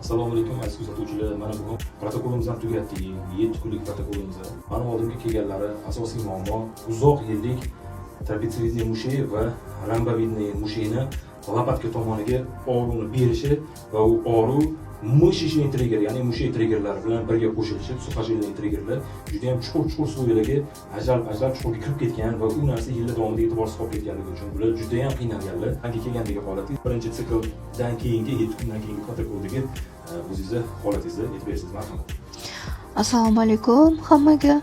Assalomu alaykum, aziz kuzatuvchilar. Mana bugun protokolimizni ham tugatdik, 7 kunlik protokolimizni. Mani oldimga kelganlari asosiy muammo uzoq yillik трапециевидный мышца va ромбовидный мышца ni лопатка tomoniga og'riqni berishi va u og'riq мышечный триггер, ya'ni mushak triggerlari bilan birga qo'shilishib, сухожильный triggerlar juda ham chuqur chuqur слой larga ajralib ajralib, chuqurga kirib ketgan va u narsa yillar davomida e'tiborsiz qolib ketganligi uchun bular juda ham qiynalganlar. Manga kelgandagi holati, birinchi sikldan keyingi, 7 kundan keyingi protokoldagi o'zingizni holatingizni aytib bersangiz, marhamat. Assalomu alaykum hammaga.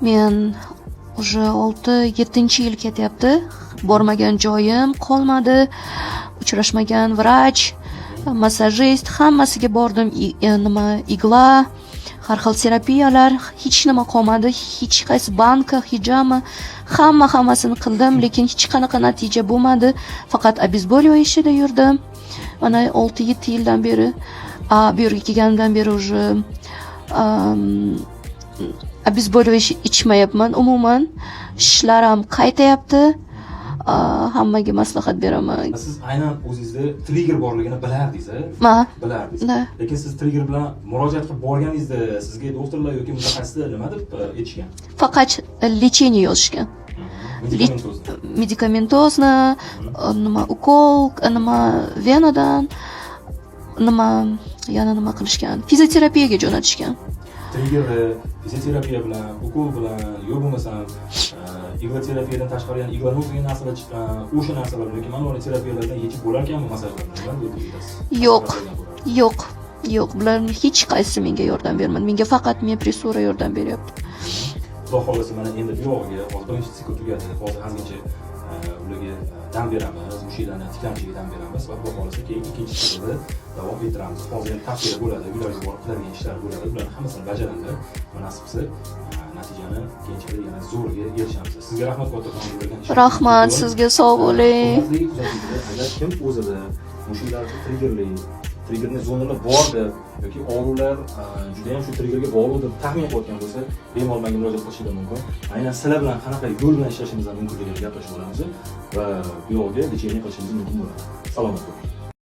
Men уже 6-7-yil ketyapti. Bormagan joyim qolmadi. Uchrashmagan vrach, massajist, hammasiga bordim. Nima, игла, har xil terapiyalar, hech nima qolmadi. Hech qaysi банка, hijama, hamma hammasini qildim, lekin hech qanaqa natija bo'lmadi. Faqat обезболивающий da yurdim. Mana 6-7 yildan beri, bu yerga kelganimdan beri уже обезболивающий ichmayapman umuman. Shishlar ham qaytayapti. Hammaga maslahat beraman. Siz aynan o'zingizda trigger borligini bilardingiz, a? Ma. Bilardingiz. Да. Lekin siz trigger bilan murojaat qilib borganingizda sizga doktorlar yoki mutaxassislar nima deb aytishgan? Faqat лечение yozishgan. Медикаментозно. Медикаментозно, nima, ukol, nima, venadan, nima, yana nima qilishgan, fizioterapiyaga jo'natishgan. Triggerni fizioterapiya bilan, ukol bilan, yo bo'lmasam иглотерапия dan tashqari yana иглоноз degan narsalar chiqqan, o'sha narsalar yoki manual terapiyalardan yechib bo'larkanmi massajlar bilan, nima deb o'ylaysiz? Yo'q. Maslahat bergan bo'lardim. Yo'q, yo'q, bularni hech qaysi menga yordam bermadi. Menga faqat Miopressura yordam beryapti. Xudo xohlasa, mana endi bu yog'iga hozir birinchi sikl tugadi. Hozir ozgincha ularga dam beramiz, mushaklarni tiklanishiga dam beramiz va xudo xohlasa, keyin ikkinchi siklda davom ettiramiz. Hozir endi tavsiya bo'ladi, uylarga borib qiladigan ishlar bo'ladi, bularni hammasini bajaramiz va nasib qilsa, natijani keyinchalik yana zo'riga erishamiz. Sizga rahmat kattakon bo'lgan. Rahmat sizga, sog' bo'ling. Hurmatli kuzatuvchilar, agar kim o'zida mushaklarni triggerli, триггерный zonalar bor deb yoki og'riqlar judayam shu triggerga bog'liq deb taxmin qilayotgan bo'lsa, bemalol menga murojaat qilishingiz mumkin. Aynan sizlar bilan qanaqa yo'l bilan ishlashimiz mumkinligini gaplashib olamiz va bu yoqga лечение qilishimiz mumkin bo'ladi. Salomat bo'ling.